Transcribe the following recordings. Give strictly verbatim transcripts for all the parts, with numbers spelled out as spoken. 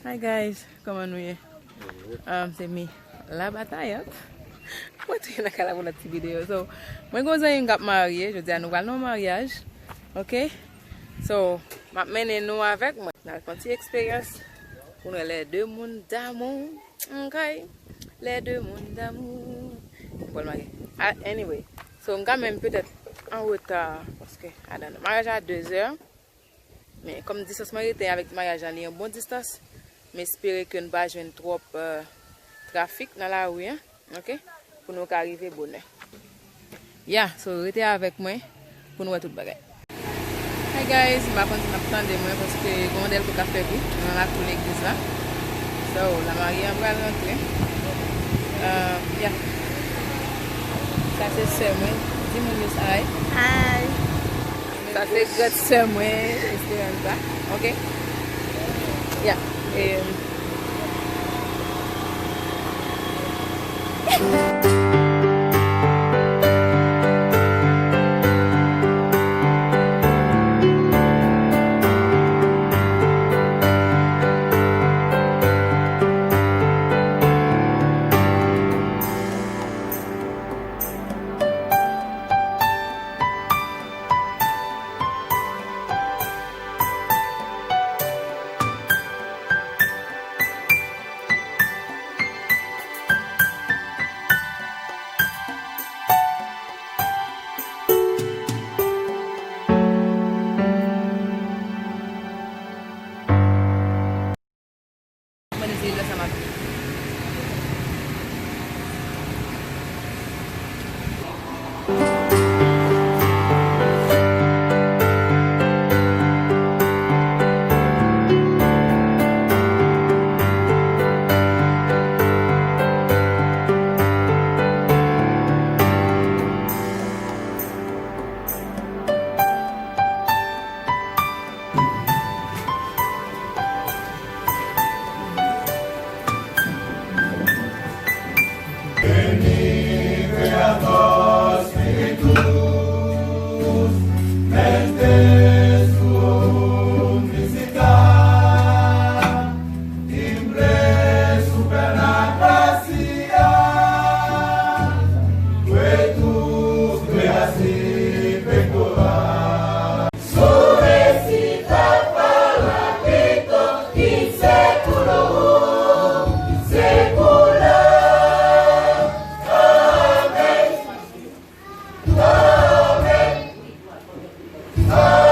Hi guys, kòman nou ye? Um, se mi la batayant. Mwen touye nan kay la pou lòt ti videyo. So, mwen gon zanmi m k ap marye, jodi a nou pral nan yon maryaj. Ok? So, m ap mennen nou avèk mwen. N al fè yon ti eksperyans pou nou wè les deux moun d'amour. Ok? Les deux moun d'amour. Mwen pral marye. Ah, anyway. So, m ka menm petèt an reta, paske, I don't know. Maryaj a de zè. Men kòm distans mwen rete avèk maryaj la, li yon bon distans, m espere ke n pa jwenn twòp, eh, trafik nan lari a, ok? Pou nou ka rive bonè. Ya, so rete avèk mwen pou nou wè tout bagay. Hi guys, m pa konn si n ap tande mwen paske gen yon dèlko k ap fè bri nan lakou legliz la. So, lamarye an pral rantre. Eh, ya. Sa se sè mwen. Di moun yo sa hi. Hi. Sa se grand sè mwen, Esperanza. Ok? Ya. E, Mwen eseye lè sa m ap Veni, Creator Spiritus, mentes tuum visita, timbre superna gratia, quaetus creasi pectora. Surrexit a paraclito in saeculum saeculorum. Amen. Amen. Amen.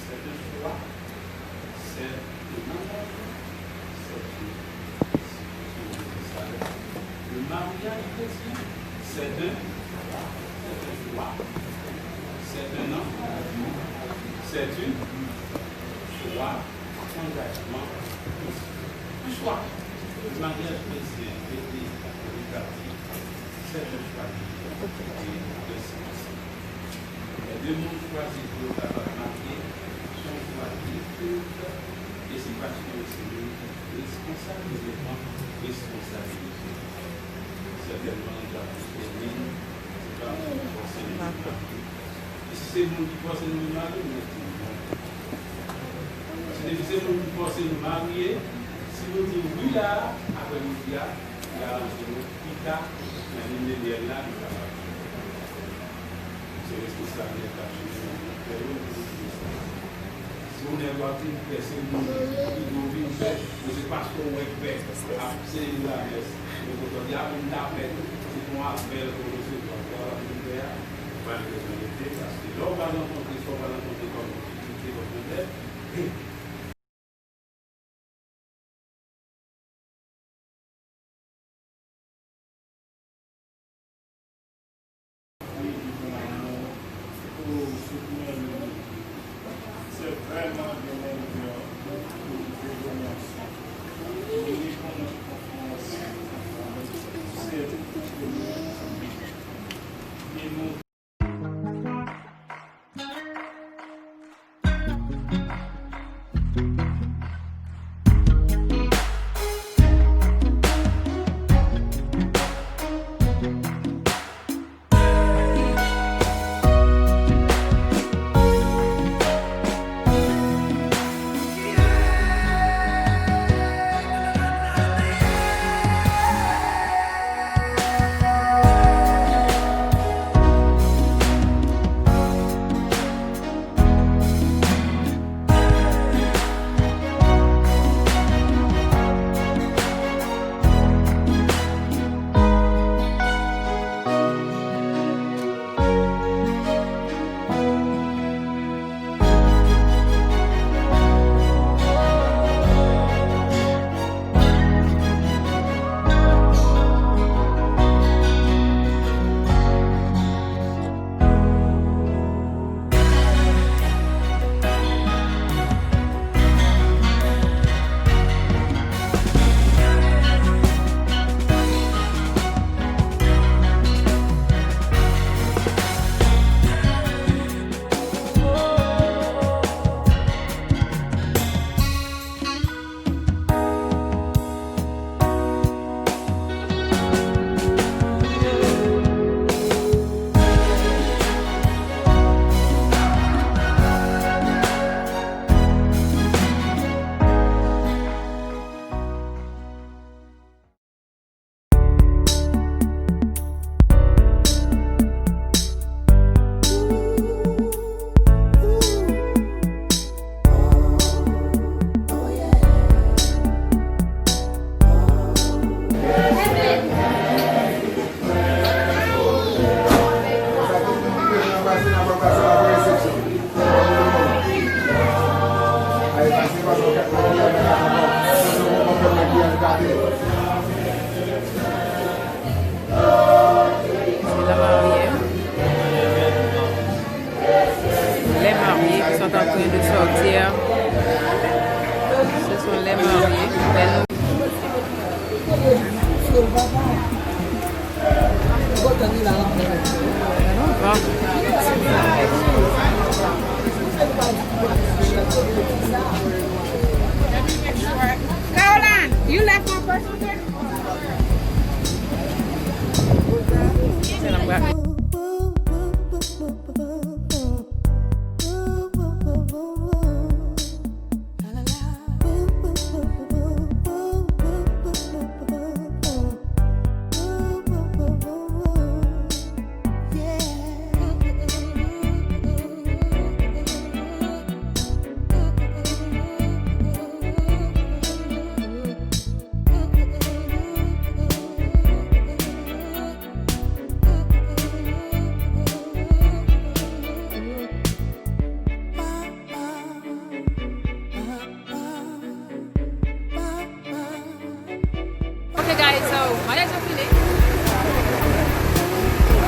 C'est un choix, c'est un engagement, c'est une décision. Le mariage chrétien, c'est un, c'est un choix, c'est un engagement, c'est une foi, engagement, un choix. Le mariage chrétien et, et catholique, c'est un choix de vie et de responsabilité. Lè de moun chwazi pou yo kapab marye, se yon chwa ki kout, e se paske yo se moun responsab, yo pran responsabilite. Sètènman, nou ta plis renmen, se pa moun ki fòse nou marye. E si se moun ki fòse nou marye, nou di non. Si depi se moun ki fòse nou marye, si nou di wi la, apre nou di a, li aranje nou. Pita, nan linyè la, nou kapab. Se responsab nèg k ap jije nou, nou fè yo, nou di sa. Si yon nèg w ap vin fè, se moun ki dwe w vin fè, men se paske w wè k fè, ap seye lamès. Jodi a, pou m ta fè tou, se yon apèl pou resevwa. Sa w ap vin fè a, ou pa bezwen rete, paske lè w pral rankontre sa w pral rankontre kòm difikilte, kòm pwoblèm, Se la marye. Les mariés qui sont en train de sortir. Ce sont les mariés. Belle. Caroline, you left my purse with her? Ok, guys, so, maryaj yo fini.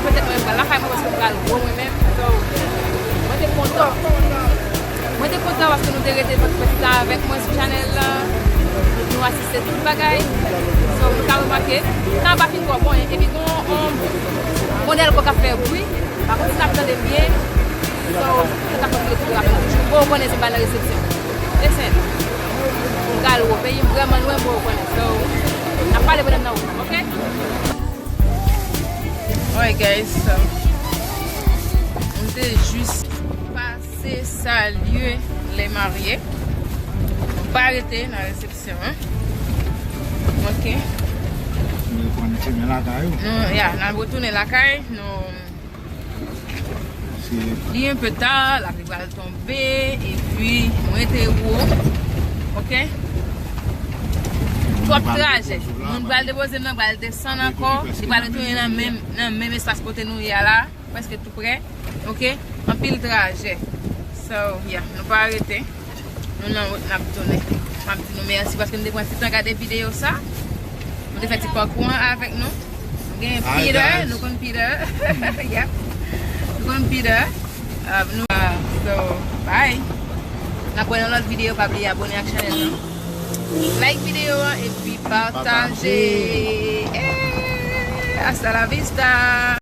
Petèt mwen pral lakay mwen paske mwen pral gwo mwen menm. So, mwen te kontan. Mwen te kontan paske nou te rete pati sa avèk mwen sou chanèl la. Nou asiste tout bagay. So, nou ka remake, tan an pa fin twò bon, epi gon, on, gon dèlko k ap fè bri. Pa konn si n ap tande byen. So, se ta konn rete pou rapèl toujou. Bon, ou konnen se bal nan resepsyon. Listen. M pral wo, peyi m vrèman lwen, bon, ou konnen. So, n ap pale pandan m nan wout, ok? Alright, guys, so, m te jis pase salye les mariés. M pa rete nan resepsyon, hein. Ok. Nou pran chemen lakay ou? Nou, ya, n ap retounen lakay. Nou, li enpe ta, lapli pral tonbe, epi mwen te wo. Ok? Twòp trajè. Moun pral depoze m nan, pral desann ankò. Li pral retounen nan menm, nan menm espas kote nou ye a la. Prèske tou prè. Ok? Anpil trajè. So, yeah, nou pa rete. Nou nan wout, n ap tounen. M ap di nou mèsi paske nou te pran ti tan gade videyo sa. Nou te fè ti pakou an avèk nou. Nou gen Peter, nou konn Peter. Yeah. Nou konn Peter. Uh, nou, uh, so, bye. N ap wè nan lòt videyo, pa bliye abone ak chanèl nan. Like videyo an epi pataje. Eh, hasta la vista.